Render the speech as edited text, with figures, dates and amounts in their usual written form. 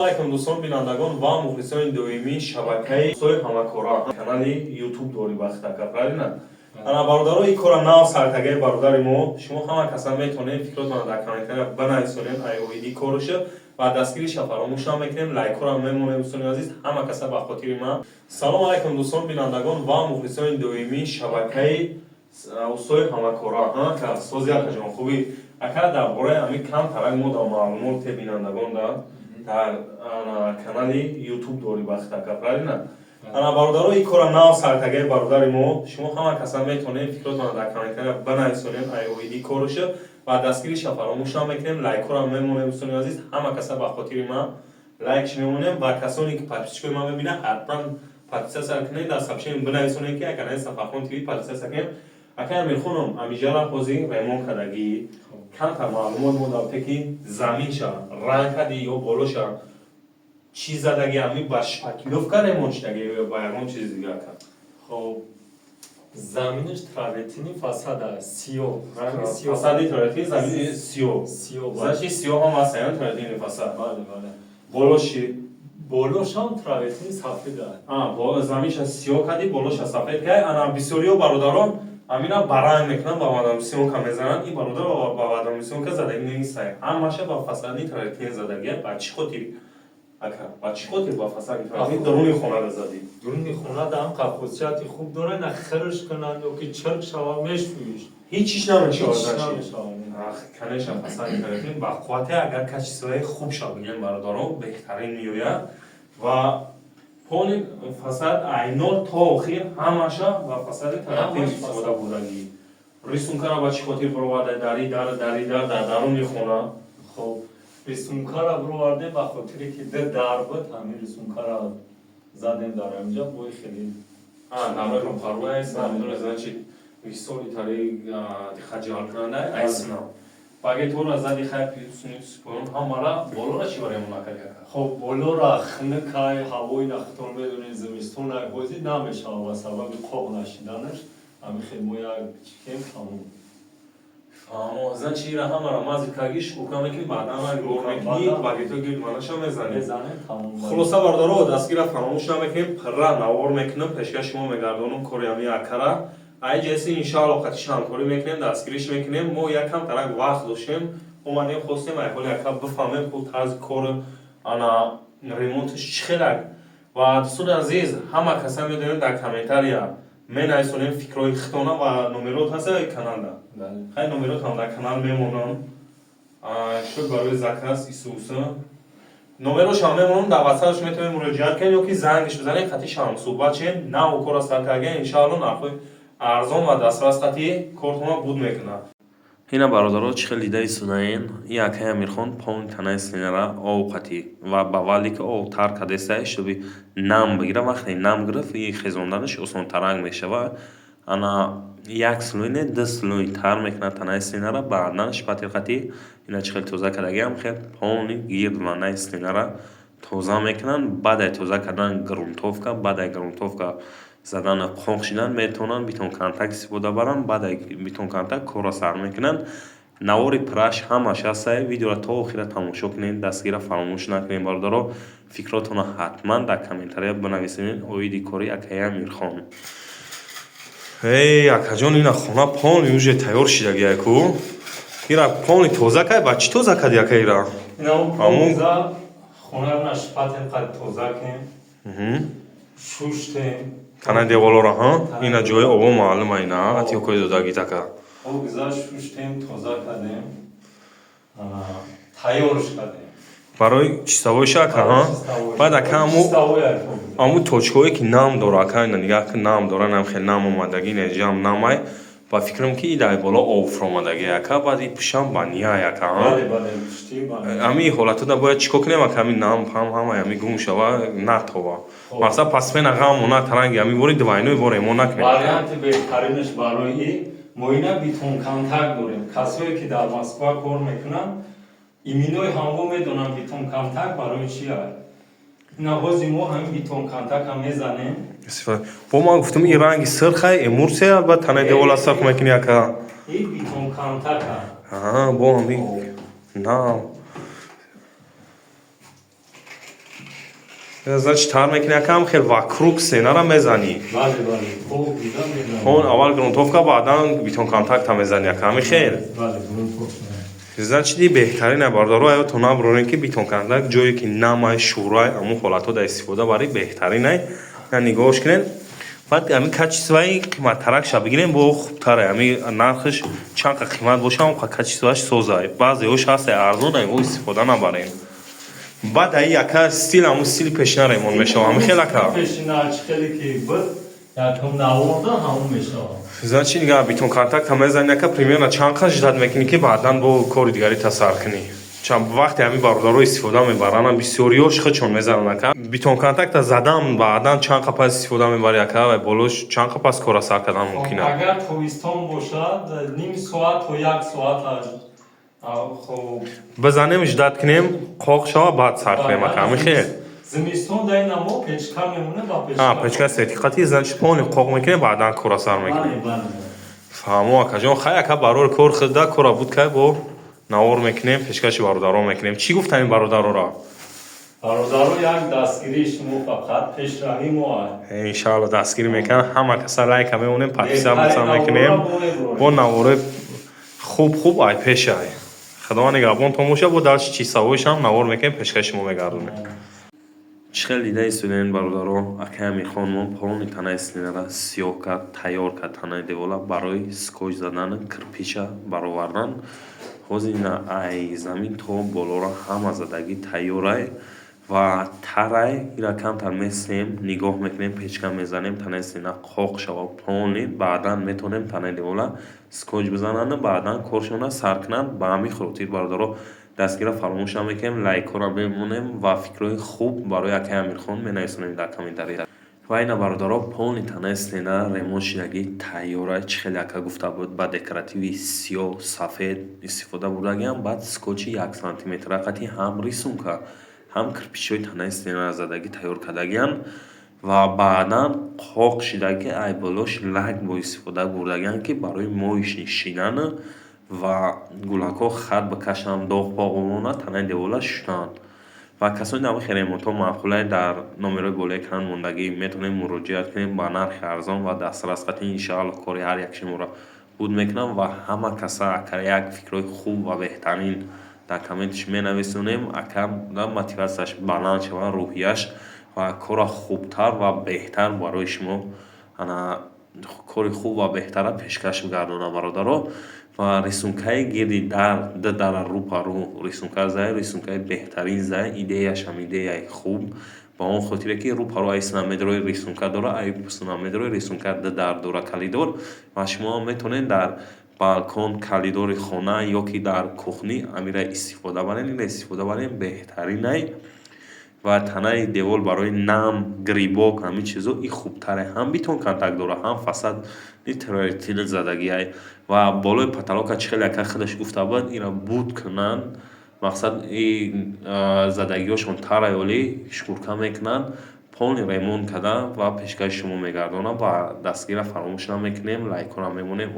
Алайкум, дӯстон, бинандагон ва мухлисони доимии шабакаи Устои ҳамакора, канали Ютуб дори бахтака, правильно? Ана, бародаро, ин кора нав сартагаи бародари мо. Шумо ҳама каса метавонед фикротонро дар комментария бинависонед оиди короша ва дастгириша фаромӯш намекунем, лайкҳоро мемонем. Дӯстони азиз, ҳама каса ба хотири ман. Салом алайкум, дӯстон, бинандагон ва мухлисони доимии шабакаи Устои ҳамакора. Сози, акаҷон, хубӣ? Ака, дар бораи ҳамин камтарак мо дар маълумот те бинандагон дар канали Ютуб дори бахтака, правильно? Ана, бародаро, ин кора нав сартагаи бародари мо. Шумо ҳама каса метавонед фикротонро дар комментария бинависонед оиди короша ва дастгириша фаромӯш намекунем, лайкҳоро мемонем. Дӯстони азиз, ҳама каса ба хотири ман лайкш мемонем ва касоне ки подписчикои ман мебинанд, ҳатман подписаться кунед, дар сообщение бинависонед, ки канали Сафархон ТВ подписаться кунед. Акай Амирхоном, амиҷара ҳозир ремонт кардагӣ, камтар маълумот мо дабте, ки заминша ранг кардӣ ё болоша чӣ задаги? Ами ба шпаклёвка ремонт шудаги ё ба ягон чизи дигар кард? Хоб, заминаш травертини, фасада сиёҳ, ранги сиёҳ. Фасади травертини, замини сиёҳ. Сиёҳ. Значит, сиёҳ ҳам ҳаст, ё травертини фасад? Бале. Болоши? Болошам травертини сафед аст. Заминша сиёҳ кардӣ, болоша сафед кардӣ. Ана, бисёриҳо, бародарон, амина ба ранг мекунанд, ба водоэмульсионка мезананд. Ин бародар ба водоэмульсионка задаги нестай, ҳамаша ба фасадни травертин задагия. Ба чӣ хотир, ака, ба чӣ хотир ба фасадни травертин даруни хонада задӣ? Дуруни хонада ҳам хусусияти хуб дорад, на хирш кунанд ё ки чирк шава, мешӯиш. Ҳеҷ чиш намешавад? Намешавад. Конечно, фасадни травертин ба қуввате, агар качествои хуб шав, бигем, бародарон, беҳтарин меояд. Ва полный фасад айнол то охир ҳамаша ба фасади травертин истифода бурдагӣ. Рисункара ба чӣ хотир бароварда дари дар, дари дар, дар даруни хона? Хоб, рисункара бировардем ба хотире ки д дар буд, ҳамин рисункара задем дар ҳаминҷа, бои хеле. Давраи рӯпарӯ, значит, висоли тари диққат ҷалбкунанда айсна багетора зади. Хай, плюс-минус ҳамара болора чӣ барои мо накарди, ака? Хоб, болора хунукай, ҳавои нахтон, медонед, зимистон ҳозир намешавад ба сабаби қоқ нашиданаш. Ҳамин хел мо як чикем, тамом. Фаҳмо, значит, ира ҳамара мазит карги, шкурка мекунӣ, баъдан гор мекунӣ, багето гирд манаша мезанӣ. Мезанем, тамом. Хулоса, бародаро, дастгира фаромӯш намекунем, пирра навор мекунем, пешкаш шумо мегардонам кори ҳами акара. Ай ҷеси, иншаалло, қатиш ҳамкорӣ мекунем, дастгириш мекунем. Мо якам тарак вақт доштем, омадем, хостем ай ҳоли ака бифаҳмем, хул тарзи кор, ана ремонташ чӣ хелак. Ва дӯстони азиз, ҳама каса медонем, дар комментария менависонем фикрҳои хитона ва номерот ҳаста каналда. Хай, номерот ҳам дар канал мемонам шуд барои заказ исуса. Номерошам мемонам дар ватсапш, метавонем муроҷиат кунем ё ки зангиш бизанем, қатишам суҳбат шем. Нав кора сар карген, иншаалло, нархҳои арзон ва дастрас қати кортона буд мекунад. Ина, бародаро, чӣ хел дида истодаен, ин акаи Амирхон полный танаи стенара об қатӣ ва ба валика об тар кардеста, чтобы нам бигира. Вақте нам гирифт, и хезонданаш осонтаранг мешава. Ана, як слой не, ду слой тар мекунад танаи стенара. Баъдан шпатель қатӣ, ина чӣ хел тоза кардагиам, хел полный гирд ванаи стенара тоза мекунанд. Баъд тоза кардан грунтовка, баъд грунтовка задан, қоқ шидан, метавонанд бетон контакт истифода баранд. Баъд бетон контакт корро сар мекунанд. Навори пираш ҳамаш ҳаста, видеоро то охира тамошо кунед, дастгира фаромӯш накунед. Бародаро, фикротонро ҳатман дар комментария бинависед оиди кори акаи Амирхон. Эй, акаҷон, ина хона полный уже тайёр шидагия ку. Ира полный тоза кай, ба чӣ тоза кади, ака, ира? Хонаро шпатель қад тоза кем, шуштем. Танаи деволора, ҳа, ина ҷои обо маълума, ина атиёкои додагит, ака. Об гузашт, шуштем, тоза кардем, тайёрш кардем. Барои чистовойша, ака, ҳа. Баъд, ака, аму точкое ки нам дора, ака, ина нигаҳ ки нам дора, нам хел нам омадагӣ, ина ҷам намай. Ба фикрам, ки идай боло об фуромадагӣ, ака. Баъд и пушам ба ния, ака. Ами ҳолатода бояд чӣ кор кунем, ака? Ами нам пам ҳамаи ами гум шава, натова, мақсад пасмена ғаму на таранги ами бори двойной бор ремонт накунем. Варианти беҳтаринаш барои мо ина бетон контакт дорем. Касое ки дар Москва кор мекунанд, иминои ҳамво медонанд бетон контакт барои чи аст. Ина ҳози мо ҳамин бетон контактам мезанем. Бо ман гуфтам, ин ранги сирхай, эмульсия, албатта, танаи девола сирх мекунӣ, ака. Ин бетон контакта. Бо ҳами на. Значит, тар мекунӣ, якам хел вокруг стенара мезанӣ. Бале, бале, хуб дида мезанам. Он аввал грунтовка, баъдан бетон контакта мезанӣ, яками хел. Бале, грунтовка. Значит, и беҳтарин бародаро, аё то набурорем, ки бетон контакт ҷое ки намай, шӯрай, амун ҳолатҳо дар истифода барӣ беҳтаринай. На, нигоҳш кунед. Баъд ҳамин качествои қиматтаракша бигирем, бо хубтаре. Ҳамин нархш чанд қа қимат боша, он қа качествоаш созай. Баъзеҳош ҳастай арзон, ай истифода набарем. Баъд аи яка стил, ҳамун стили пешина ремонт мешава, ҳамин хел, ака? Пешина чӣ хеле ки буд, якум наворда, ҳамун мешавад. Значит, нига, бетон контакта мезани, ака, примерно чанд қа ждать мекунӣ, ки баъдан бо кори дигари тасар кунӣ? Чанд вақте ҳамин бародаро истифода мебаранд, бисёриёш худшон мезананд, ака. Бетон контакта задам, баъдан чанд қа пас истифода мебари, ака, ва болош чанд қа пас кора сар кардан мумкин аст? Агар тобистон бошад, ним соат то як соат, хоб. Бизанем, ждать кунем, қоқ шава, баъд сар кунем, ака, ҳамин хел? Зимистон дар ин амо печка мемонем ба печка. Печка сертификати, значит, полный қоқ мекунем, баъдан кора сар мекунем. Бале, бале. Фаҳмо, акаҷон. Хай, ака, барори кор худа кора буд, кай бо навор мекунем, пешкаши бародарон мекунем. Чӣ гуфтам ин бародарора? Бародаро, як дастгирии шумо фақат пешравӣ мо. Иншаалло, дастгирӣ мекунам. Ҳама каса лайка мемонем, подписаться мекунем, бо навори хуб хуб ай пешай. Худованд нигаҳбонтон боша. Бо дарси чизсавоишам навор мекунем, пешкаши шумо мегардонем. Чӣ хел дида истодем, бародаро, акай Амирхон полный танаи стенара сиёҳ кард, тайёр кард танаи девола барои скотч задан, кирпича баровардан. Ҳозир ина ай замин то болоро ҳама задагӣ тайёрай ва тарай. Ира камтар месем, нигоҳ мекунем, печка мезанем, танаи стена қоқ шава полный, баъдан метавонем танаи девола скотч бизананд, баъдан коршона сар кунанд. Ба ҳамин хотир, бародаро, дастгира фаромӯш намекунем, лайкҳоро мемонем ва фикрҳои хуб барои акай Амирхон менависонем дар комментария. Ва ина, бародаро, полный танаи стена ремонт шидагӣ тайёра. Чӣ хеле ака гуфта буд, ба декоративи сиёҳ, сафед истифода бурдагиам, баъд скотчи 1 сантиметра қати ҳам рисунка, ҳам кирпичҳои танаи стенара задагӣ тайёр кардагианд ва баъдан қоқ шидагӣ, ай болош лак бо истифода бурдагианд, ки барои мои шидан ва гулакҳо хат бикашанд, доғ поғ бимонад, танаи девола шуштанд. Ва касоне дар ҳамин ремонтҳо маъқулай, дар номерои болои экран мондагӣ метавонем муроҷиат кунем ба нархи арзон ва дастрас қати. Иншоалло, кори ҳар як шуморо буд мекунам ва ҳама каса, ака, як фикрҳои хуб ва беҳтарин дар комментиш менависонем, ака мотиватсияш баланд шавад, рӯҳияш, ва кора хубтар ва беҳтар барои шумо, ана кори хуб ва беҳтара пешкаш гардонам, бародаро. Ва рисункаи гирди дар, ду дара рӯ па рӯ рисунка зай, рисункаи беҳтарин зай. Идеяшам идеяи хуб, ба он хотире ки рӯ па рӯ ай синаметрои рисунка дора, ай синаметрои рисунка ду дар дора, калидор, ва шумо метавонед дар балкон, калидори хона ё ки дар кухни амира истифода барем. Ира истифода барем, беҳтаринай. Ва танаи девол барои нам, грибок, ҳамин чизо и хубтаре. Ҳам бетон контакт дора, ҳам фасади троетилен задагиай. Ва болои потолока, чӣ хеле ака худаш гуфта буд, ира буд кунанд, мақсад и задагиҳошон тарай, олӣ шкурка мекунанд, полный ремонт карда ва пешкаши шумо мегардонам. Ва дастгира фаромӯш намекунем, лайкҳоро мемонем.